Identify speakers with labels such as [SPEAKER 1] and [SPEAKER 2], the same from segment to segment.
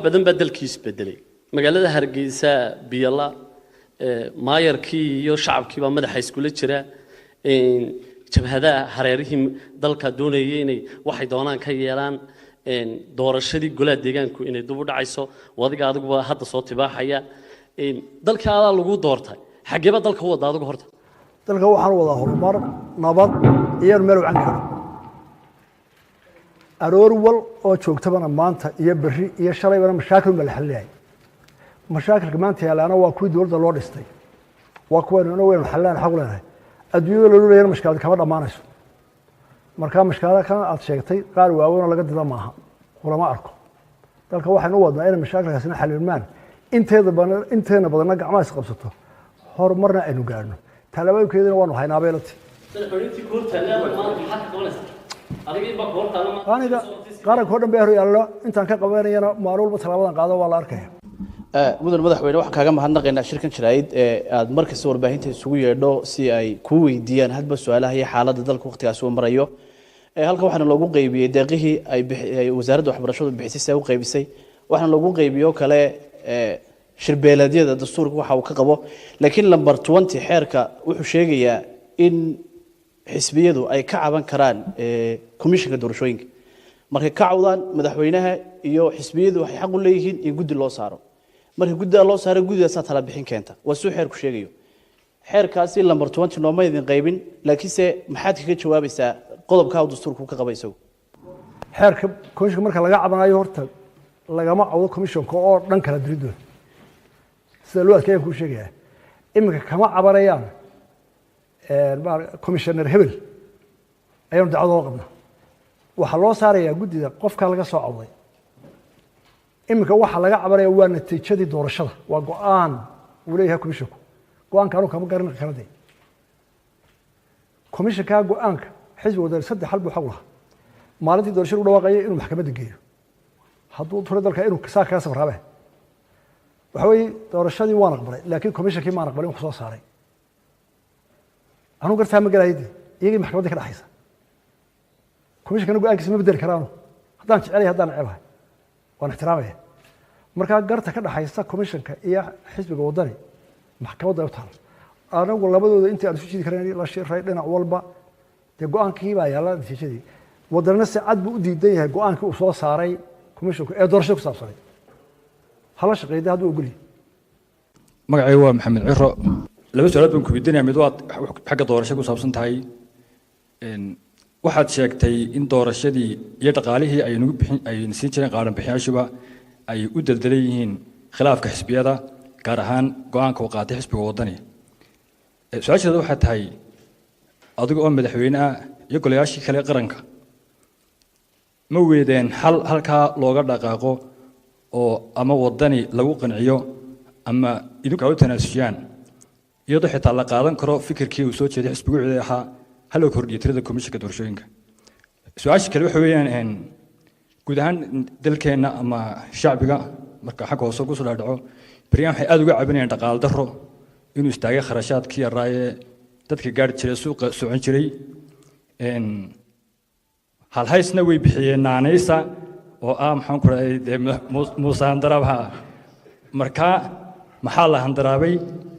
[SPEAKER 1] Badan baa dalkii isbedelay. Magaalada Hargeysa biyala, maayarkii iyo shacabkii baa madaxa iskula jira. Jabhadaha hareerihii dalka doonayay inay waxay doonaan ka yeelaan. Doorashadii golaha deegaanku inay dib u dhacayso wadiga adiguba hadda soo tibaaxaya. Dalkii adaa lagu doortay, xageeba dalka u wada adigu horta?
[SPEAKER 2] Dalka waxaan wadaa horumar, nabad iyo meel wacan gaadho. Aroor wal oo joogtabana, maanta iyo berri iyo shalaybana, mashaakil baa la xalinayay. Mashaakilka maanta yaalaana waa kuwii dowladda loo dhistay, waa kuwaynu ina waynu xallaan xaq u leenahay. Adduunyada loo leeyana mashkilad kama dhammaanayso. Marka mashkilada kan aad sheegtay qaar waaweyn oo laga dida maaha, kulama arko. Dalka waxaynu u wadnaa inay mashaakilkaasina xalilmaan, inteeda badan, inteena badanna gacmaha is qabsato, horumarna aynu gaadhno. Tallaabooyinkeedina waanu haynaa beelati.
[SPEAKER 1] Madaxweyntii ku hortaalla maanta maxaad ka qabanaysaa? Adigii baa ku hortaalla maanta.
[SPEAKER 2] Aniga qaranka oo dhan baa hor yaallo. Intaan ka qabanayana maalin walba tallaabadan qaado waa la arkaya.
[SPEAKER 3] Mudan madaxweyne, waxaan kaaga mahadnaqaynaa shirkan jaraa'id ee aad markasta warbaahinta isugu yeedho si ay kuu weydiiyaan hadba su-aalaha iyo xaaladda dalka waqtigaasi uu marayo. Halkan waxaana loogu qaybiyey deeqihii ay wasaaradda waxbarashadu bixisay si ay u qaybisay. Waxaana loogu qaybiyey oo kale shirbeeleedyada dastuurka waxa uu ka qabo, laakiin number 20 xeerka wuxuu sheegayaa in xisbiyadu ay ka caban karaan komishinka doorashooyinka. Markay ka cawdaan, madaxweynaha iyo xisbiyadu waxay xaq u leeyihiin in guddi loo saaro. Marka guddida loo saaro, guddidaasaa tala bixin keenta. Waa suu xeerku sheegayo. Xeerkaasi number 20 nooma idin qaybin, laakiinse maxaad kaga jawaabaysaa qodobkaa uu dastuurku ka qaba isagu?
[SPEAKER 2] Xeerka komishinka marka laga cabanayo, horta lagama cawdo komishinka oo dhan kala diridooda sida loo adkeeyan kuu sheegaya. Iminka kama cabanayaan commissioner hebel ayaanu dacwadooda qabnaa. Waxaa loo saarayaa guddida qofkaa laga soo cawday. Iminka waxaa laga cabanaya waa natiijadii doorashada, waa go-aan uu leeyahay commissionku. Go-aanka anu kama garan kara dee commissionka. Go-aanka xisbiga Wadani saddex hal buu xaq u lahaa: maalintii doorashada u dhawaaqayay inuu maxkamadda geeyo, hadduu furo dalka inuu saa kaga safraabe. Waxa weeye, doorashadii waan aqbalay, laakiin commissionkii maan aqbalin wuxuu soo saaray. Anuu gartaa ma gelayo dee, iyagii maxkamadda ka dhexaysa. Commissionkana go-aankiisa ma bedeli karaano, haddaan jecelay, haddaan necebahay, waan ixtiraamaya. Markaa garta ka dhexaysa commissionka iyo xisbiga Wadani maxkamadda ay u taala. Anagu labadooda intii aan isu jidi karayn la shiray dhinac walba dee go-aankii baa yaalla, natiijadii. Wadanina si cad buu u diidan yahay go-aankii uu soo saaray commissionku ee doorashada ku saabsanay. Hala shaqeeyda hadduu ogolyahay.
[SPEAKER 4] Magacaygu waa Maxamed Ciro. Laba su-aalood baan ku weydiinaya. Mid waa xagga doorasho ku saabsan tahay. Waxaad sheegtay in doorashadii iyo dhaqaalihii ay nagu bixin, ay siin jireen qaaran bixiyaashuba, ay u deldelan yihiin khilaafka xisbiyada, gaar ahaan go-aanka uu qaatay xisbiga Wadani. Su-aasheeda waxay tahay, adiga oo madaxweyne ah iyo golayaashii kale ee qaranka, ma weydeen xal halkaa looga dhaqaaqo oo ama Wadani lagu qanciyo ama idinku ay u tanaasusiyaan, iyadoo xitaa la qaadan karo fikirkii uu soo jeeday xisbigu cidi ahaa ha loo kordhiyo tirada komishinka doorashooyinka? Su-aasha kale waxa weeyaan, guud ahaan dalkeenna ama shacbiga marka xagga hoose kusoo dhaadhaco, beryahan waxay aada uga cabanayaan dhaqaale darro, inuu istaagay kharashaadkii yaraaye dadka gaari jiray, suuqa socon jiray. Halhaysna way bixiyeen, naanaysa oo ah, maxaan ku rahay dee, Muuse handaraabha. Markaa maxaa la handaraabay?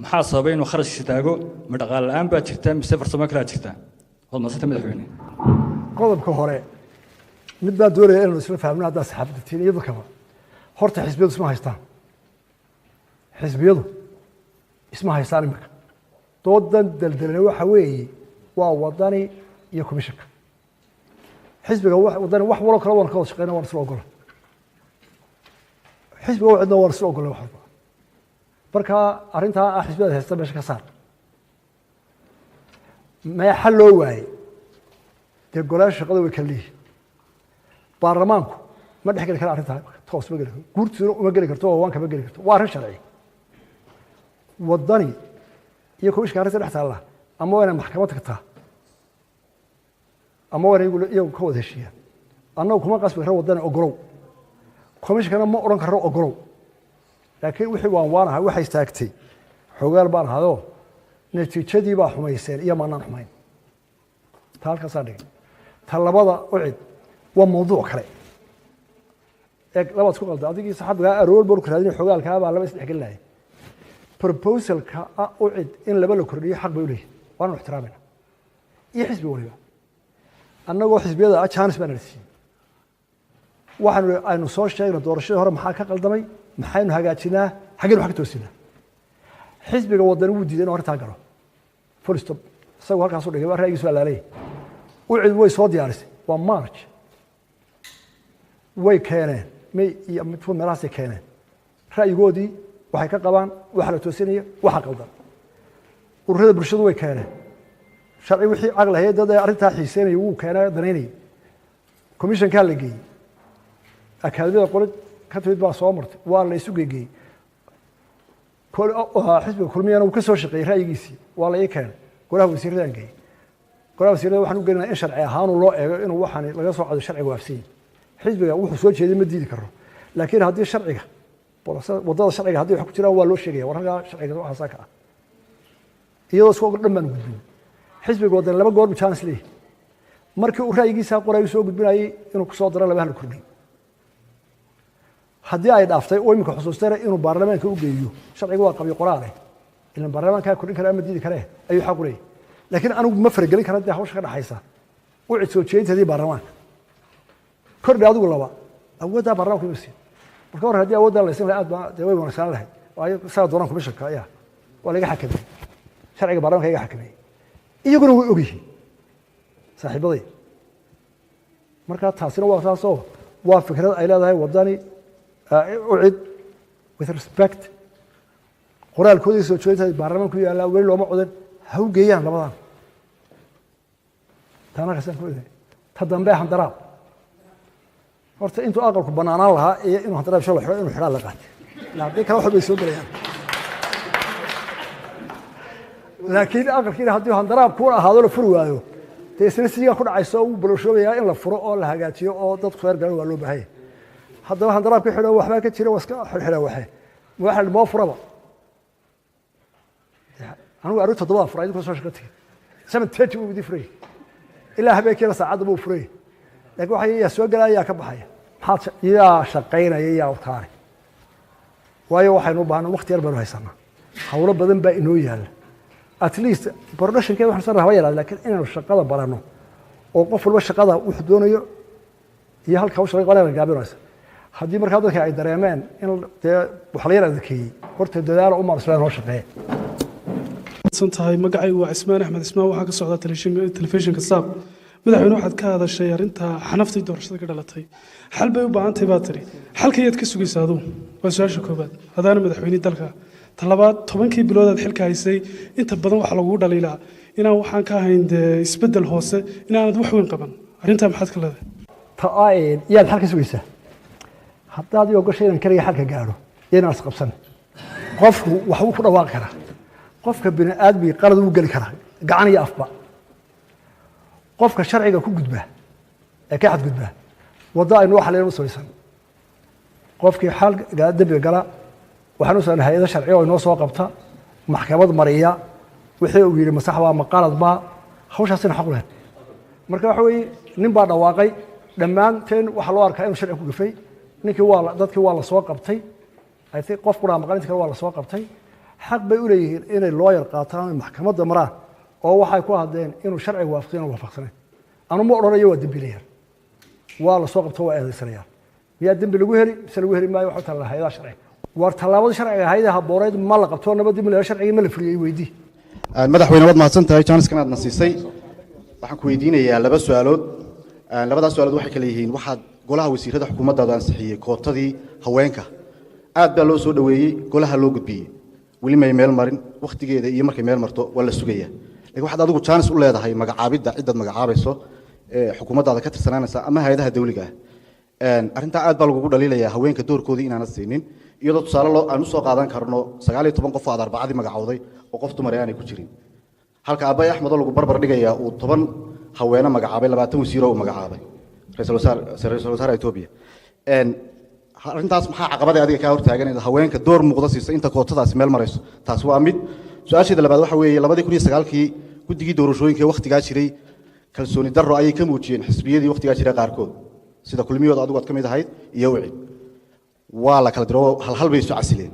[SPEAKER 4] Maxaa sababay inuu kharashka istaago? Ma dhaqaale la'aan baa jirta mise farsamo kalaa jirta? Waad mahadsanta, madaxweyne.
[SPEAKER 2] Qodobka hore mid baa doonaya inaynu isla fahmno haddaa saxaafadda tihiin iyo dadkaba. Horta xisbiyadu isma haystaan, xisbiyadu isma haystaan. Iminka doodan deldelane waxa weeye waa Wadani iyo commissionka. Xisbiga Wadani wax waloo kale waan ka wada shaqeyna, waan isla ogola. Xisbiga cidna waan isla ogola wax walba. Marka arrintaa ah xisbiyada haysta meesha ka saar. Meexa loo waayey dee? Golaasha shaqada way kala leeyihin. Baarlamaanku ma dhex geli kara arrintaa, toos ma geli karo, guurtuna uma geli karto oo waan kama geli karto. Waa arrin sharci. Wadani iyo komishinka arrinta dhex taalla ama waa inay maxkamad tagtaa ama waa inay iyagu ka wada heshiiyaan. Annagu kuma qasbi karro Wadani ogolow, komishinkana ma odhan karro ogolow. Laakiin wixii waan waanahay waxay istaagtay, xogaal baan ahayoo natiijadii baa xumayseen iyo maanaan xumayn. Ta halkaasaan dhigay. Ta labada ucid waa mawduuc kale. Eeg, labaad isku qalda adigii saxabigaa aroor bor raadinay xogaalkaa baa laba isdhex gelinaya. Proposalka ah UCID in laba la kordhiyo xaq bay u leeyihin, waanu ixtiraamayna iyo xisbi waliba. Annagoo xisbiyada ah chance baa nala siiyey. Waxaanu aynu soo sheegna doorashadii hore maxaa ka qaldamay, maxaynu hagaajinaa, xaggeen wax ka toosinaa. Xisbiga Wadani wuu diiday inuu arrintaa galo, full stop. Isagu halkaasu dhigay, waa ra'yigiisu waa laalaya. UCID way soo diyaarisay, waa March way keeneen, May iyo midkood meelahaasay keeneen ra'yigoodii, waxay ka qabaan waxa la toosinaya, waxa qaldan. Ururada bulshadu way keeneen sharci, wixii caqli hayay dad ee arrintaa xiiseynaya wuu keenay, danaynayay. Commissionkaa la geeyey, akaademiyada qole ka timid baa soo martay, waa la isu gegeeyey. Xisbiga Kulmiyana wuu ka soo shaqeeyey ra'yigiisii, waa la ii keenay. Golaha wasiiradaan geeyey. Golaha wasiirada waxaan u gelinaa in sharci ahaanu loo eego inuu waxaan laga soo cado sharciga waafsiiyey. Xisbiga wuxuu soo jeeday ma diidi karo, laakiin haddii sharciga wadada sharciga haddii wax ku jiraan waa loo sheegaya, war halkaa sharciga waxaasaa ka ah. Iyadoo isku ogol dhan baanu gudbin. Xisbiga Wadan laba goor buu chance leeyahay: markii uu ra'yigiisa qoray soo gudbinayay inuu kusoo daro laba hala kordhiyo, haddii ay dhaaftay oo iminka xusuustayna inuu baarlamaanka u geeyo. Sharciga waa qabyo qoraale, ilan baarlamaankaa kordhin kara ama diidi karee ayuu xaq u leeyahay. Laakiin anigu ma faragelin kara dee hawsha ka dhaxaysa UCID soo jeedintadii baarlamaanka. Kordhi adigu laba, awooddaa baarlamaanka ima siin. Marka hore haddii awooddaa laysin lahaa aad baa dee way wanaagsanaan lahayd, waayo isaga doonaan commissionka ayaa waa laga xakameeyey, sharciga baarlamaanka iga xakameeyey, iyaguna way ogyihiin saaxiibaday. Marka taasina waa taasoo waa fikrad ay leedahay Wadani, UCID, with respect, qoraalkoodii soo jeedinta baarlamaanku yaallaa, weli looma codan, ha u geeyaan labadan. Taana kasaan ku eegay. Ta dambe, handaraab, horta intuu aqalku banaanaan lahaa iyo inuu handaraab shala xidho, inuu xidhaa la qaatay ila haddii kale wax bay soo gelayaan. Laakiin aqalkiina haddii handaraab kuuna ahaado la furi waayo, dee isna sigaa ku dhacayso wuu balowshoobayaa. In la furo oo la hagaajiyo oo dadku reer galan waa loo baahanya. Haddaba handaraabka xidho waxbaa ka jira, waa iska xidhxidha waxe waxa moo furaba. Anigu arrin 7da fura, idinkoo soo shaqo tegey 7:30 buu idin furayay, ilaa habeenkiina saacadda buu furayay. Laakiin waxa yaa soo gelaya, yaa ka baxaya, maxaad yaa shaqaynaya, yaa utaanay? Waayo waxaynu u baahana waqti yar baynu haysanaa, hawlo badan baa inoo yaalla. At least productionkeeda waxaan san haba yaraada, laakiin inaynu shaqada barano oo qof walba shaqada wuxuu doonayo iyo halka hawsha laga qabanaya gaabinaysa. Haddii markaa dadka ay dareemeen in dee wax la yar adkeeyey, horta dadaalo u maarslaan noo shaqeeya.
[SPEAKER 5] San tahay, magacaygu waa Cismaan Axmed Cismaan, waxaa ka socda telefishinka Saab. Madaxweyne, waxaad ka hadashay arrinta xanaftii doorashada ka dhalatay, xal bay u baahan tahay baa tiri. Xalka yaad ka sugaysaa aduu? Waa su-aasha koobaad hadaana madaxweyne dalka. Ta labaad, 10kii bilood aad xilka haysay inta badan waxaa lagugu dhaliilaa inaan waxaan ka ahayn dee isbeddel hoose, inaanad wax weyn qaban. Arrintaa maxaad ka leedahay?
[SPEAKER 2] Ta yaad xal ka sugaysaa haddaad ii ogoshay inaan keliga xalka gaadho iyo inaan isqabsan? Qofku waxbuu ku dhawaaqi karaa, qofka bini aadmigi qalad wuu geli karaa gacan iyo afba. Qofka sharciga ku gudba ee ka xadgudba waddo aynu xalin u samaysan. Qofkii xal dembiga gala waxaan u samaysan hay-ado sharciya oo inoo soo qabta, maxkamad mariya, wixii uu yidhi ma sax baa ma qalad baa, hawshaasina xaq u leh. Marka waxa weeye nin baa dhawaaqay, dhammaanteen waxaa loo arkaa inuu sharci ku gafay. Ninkii waa dadkii waa la soo qabtay. I think qof quraa maqan, inta kale waa la soo qabtay. Xaq bay u leeyihiin inay lawyer qaataan oo maxkamadda maraan oo waxay ku hadleen inuu sharciga waafaqsan inuu waafaqsanayn. Anu ma odhanayo waa dembiilayaal, waa la soo qabto, waa eedaysanayaan. Miyaa dembi lagu heli mise lagu heli maayo? Waxu taalla hay-adaha sharciga. War tallaabada sharciga ahayd ee habboonayd ma la qabto, nabadii ma la sharcigii ma la fuliyey, weydii.
[SPEAKER 6] Madaxweyne, waad mahadsan tahay jaaniskan aad na siisay. Waxaan ku weydiinayaa laba su-aalood. Labadaas su-aalood waxay kala yihiin: waxaad golaha wasiirada xukuumaddaadu ansixiyey kootadii haweenka, aad baa loo soo dhoweeyey, golaha loo gudbiyey, weli may meel marin wakhtigeeda iyo markay meel marto waa la sugayaa. Lakin waxaad adigu jaanis u leedahay magacaabidda ciddaad magacaabayso ee xukuumaddaada ka tirsanaanaysa ama hay-adaha dawliga ah. Arrintaa aad baa lagugu dhaliilayaa, haweenka doorkoodii inaanad siinin, iyadoo tusaale loo aan usoo qaadan karno 19 qof oo aad arbacadii magacowday oo qof dumar aanay ku jirin, halka Aabay Axmed oo lagu barbar dhigayaa uu 10 haweene magacaabay 20 wasiiroo uu magacaabay ra-iisul wasaaraha Etoobiya. Arrintaas maxaa caqabada adiga kaa hortaagan inaad haweenka door muuqda siisa inta kootadaasi meel marayso? Taasi waa mid. Su-aasheeda labaad waxa weeye, 2009kii guddigii doorashooyinka ee wakhtigaa jiray kalsooni darro ayay ka muujiyeen xisbiyadii wakhtigaa jiray qaarkood, sida Kulmiyooda adigu aad ka mid ahayd iyo UCID. Waa la kala diro, hal hal bay isu casileen.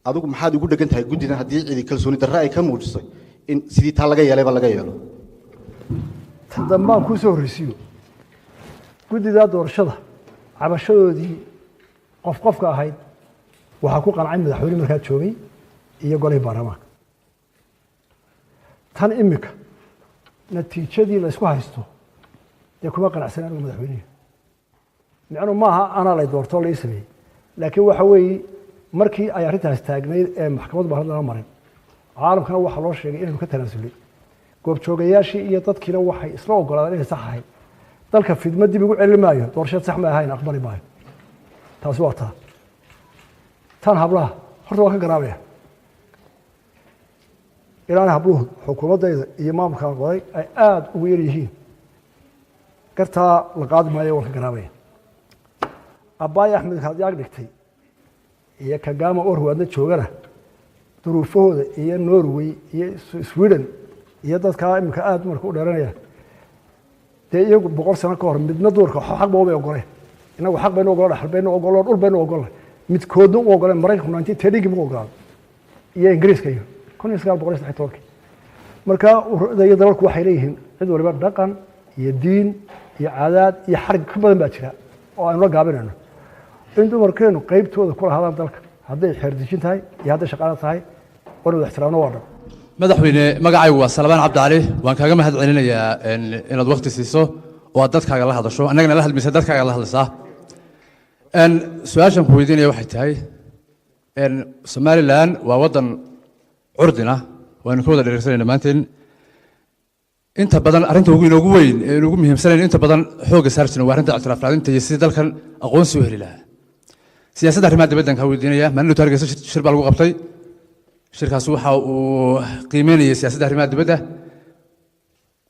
[SPEAKER 6] Adigu maxaad ugu dhegan tahay guddidan haddii cidi kalsooni darre ay ka muujisay in sidii taa laga yeelayba laga yeelo?
[SPEAKER 2] Tan dambaan kuu soo horreysiiyo. Guddidaa doorashada cabashadoodii qof qofka ahayd waxaa ku qancay madaxweyne markaa joogay iyo golihii baarlamaanka. Tan imika natiijadii la isku haysto dee kuma qanacsan anigu madaxweynihi. Micnu maaha anaa lay doorto la ii sameeyey, laakiin waxa weeye markii ay arrintaas taagnayd ee maxkamaddu baa lala marin, caalamkana waxaa loo sheegay inaynu ka tanaasulay. Goobjoogayaashii iyo dadkiina waxay isla ogolaadeen inay sax ahayd. Dalka fidmo dib igu celin maayo, doorashad sax ma ahayn, aqbali maayo. Taasi waa taa. Tan hablaha horta waa ka garaabaya ilaana habluhu xukuumaddayda iyo maamulkaan qoray ay aada ugu yar yihiin, gartaa la qaadi maayo, waan ka garaabaya. Abbaay Axmed kaad yaag dhigtay iyo Kagama oo Ruwaadna joogana duruufahooda iyo Norway iyo Sweden iyo dadkaa iminka aada dumarka u dheeranaya, dee iyagu 100 sano ka hor midna duurka xaq ba umay ogoleen. Inagu xaq baynu ogolan, dhaxal baynu ogolan, dhul baynu ogolan, midkoodna u ogoleen. Maraykanku 1930-gii buu ogolaaday iyo Ingiriiska iyo 1913-kii. Marka ururada iyo dalalku waxay leeyihiin cid waliba dhaqan iyo diin iyo caadaad iyo xarig ka badan baa jira oo aynu la gaabinayno in dumarkeenu qaybtooda ku lahaadaan dalka, hadday xeerdejin tahay iyo hadday shaqaale tahay, waanu wada ixtiraamno, waa dhan.
[SPEAKER 4] Madaxweyne, magacaygu waa Salabaan Cabdicali. Waan kaaga mahad celinayaa inaad waqti siiso oo aad dadkaaga la hadasho, annagana la hadmaysa, dadkaaga la hadlaysaa. Su-aashan ku weydiinaya waxay tahay, Somaliland waa waddan curdina, waanu ka wada dhereersanayna maanteen. Inta badan arrinta ugu inoogu weyn ee inoogu muhiimsanayn, inta badan xoogga saar jirna, waa arrinta ictiraaf raadinta iyo sidii dalkan aqoonsi u heli lahaa. Siyaasadda arrimaha dibaddan kaa weydiinaya. Maalin dhowto Hargeysa shir baa lagu qabtay. Shirkaas waxa uu qiimeynayay siyaasadda arrimaha dibadda.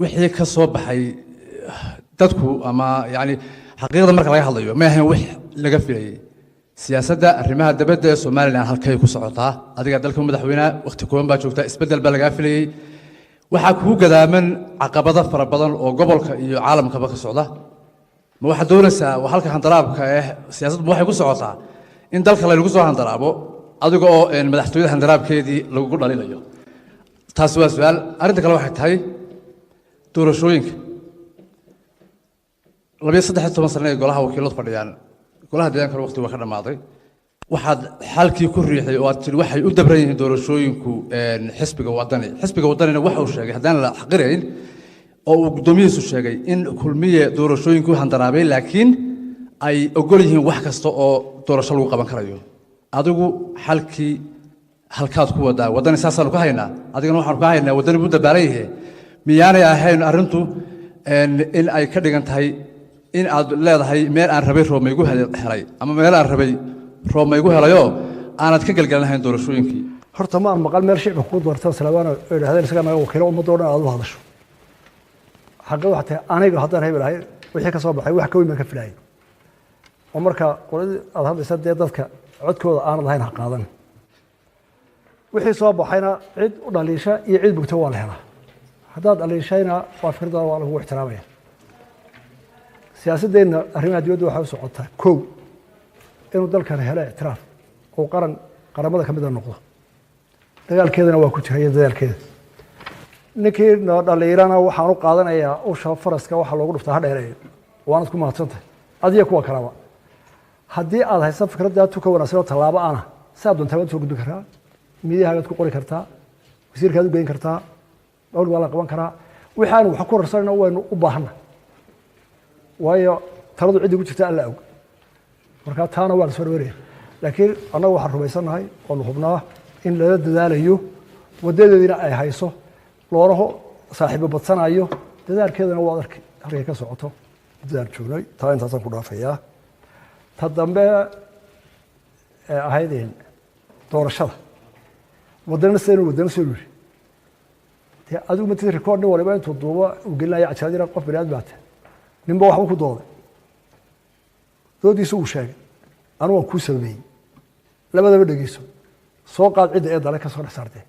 [SPEAKER 4] Wixii ka soo baxay dadku ama yani xaqiiqda marka laga hadlayo ma ahayn wax laga filayay. Siyaasadda arrimaha dibadda ee Somaliland halkay ku socotaa? Adiga dalka madaxweynaha waqti kooban baa joogtaa, isbeddel baa lagaa filayey. Waxaa kugu gadaaman caqabado fara badan oo gobolka iyo caalamkaba ka socda. Ma waxaad doonaysaa waa halka handaraabka eh siyaasaddu ma waxay ku socotaa in dalka laynagu soo handaraabo, adiga oo madaxtooyada handaraabkeedii lagugu dhalinayo? Taasi waa su-aal. Arrinta kale waxay tahay doorashooyinka. 12 13 sano ee golaha wakiiladu fadhiyaan, golaha deegaankana waqti waa ka dhammaaday. Waxaad xalkii ku riixday oo aad tidhi waxay u dabran yihiin doorashooyinku xisbiga Wadani. Xisbiga Wadanina waxa uu sheegay, haddaan la xaqirayn, oo uu guddoomiyihiisu sheegay in Kulmiye doorashooyinku handaraabay, laakiin ay ogol yihiin wax kasta oo doorasho lagu qaban karayo. Adigu xalkii halkaad ku wadaa? Waddani saasaanu ka haynaa, adigana waxaanu ka haynaa Waddani buu dabaalan yahay. Miyaanay ahayn arrintu in ay ka dhigan tahay in aad leedahay meel aan rabay roob ma igu helay ama meel aan rabay roob ma igu helayoo aanad ka gelgelinahayn doorashooyinkii?
[SPEAKER 2] Horta ma aan maqal meel shicibka kugu doortaan, Salaamaana, oo idhahdeen isagaa naga wakiilo, ummadoo dhan aad u hadasho. Xaqiiqadu waxay tahay aniga haddaan hebel ahay, wixii ka soo baxay wax ka weyn baan ka filayay. Oo marka qoladii aad hadlaysa dee dadka codkooda aanad lahayn ha qaadan. Wixii soo baxayna cid u dhaliisha iyo cid bugta waa la helaa. Haddaad dhaliishayna waa fikradaada, waa lagugu ixtiraamaya. Siyaasaddeenna arrimaha dibadda waxay u socotaa kow inuu dalkan helo ictiraaf oo qaran qaramada ka mida noqdo. Dagaalkeedana waa ku jira iyo dadaalkeeda. Ninkii na dhaliilana waxaan u qaadanayaa usha faraska waxa loogu dhuftaa ha dheereeyo. Waanad ku mahadsantahay adiga kuwa kaleba. Haddii aad haysa fikraddaa tu ka wanaagsan oo tallaabo ana saa doontaa waad soo gudbin kartaa, miidiyahaagaad ku qori kartaa, wasiirkaad u geyn kartaa, dhawl waa la qaban karaa. Wixii aanu wax ku rarsanayna waynu u baahanna, waayo taladu ciddii ku jirta Alla og. Marka taana waa la soo dhaweynaya, laakiin annagu waxaan rumaysannahay oonu hubnaa in lala dadaalayo, wadadeediina ay hayso, loona saaxiibo badsanayo. Dadaalkeedana waad arkay halkay ka socoto muddadaan joognay. Taa intaasaan ku dhaafayaa. Ta dambe ee ahayd doorashada, wadana sidaynu wadana soo yiri, dee adigu matid record nin waliba intuu duubo uu gelinaya cajaladina. Qof bani aadam baa tahay, ninba waxba ku dooday, doodiisa uu sheegay, anigu waan kuu sababeeyey. Labadaba dhegeyso, soo qaad cidda ee dale ka soo dhex saartee.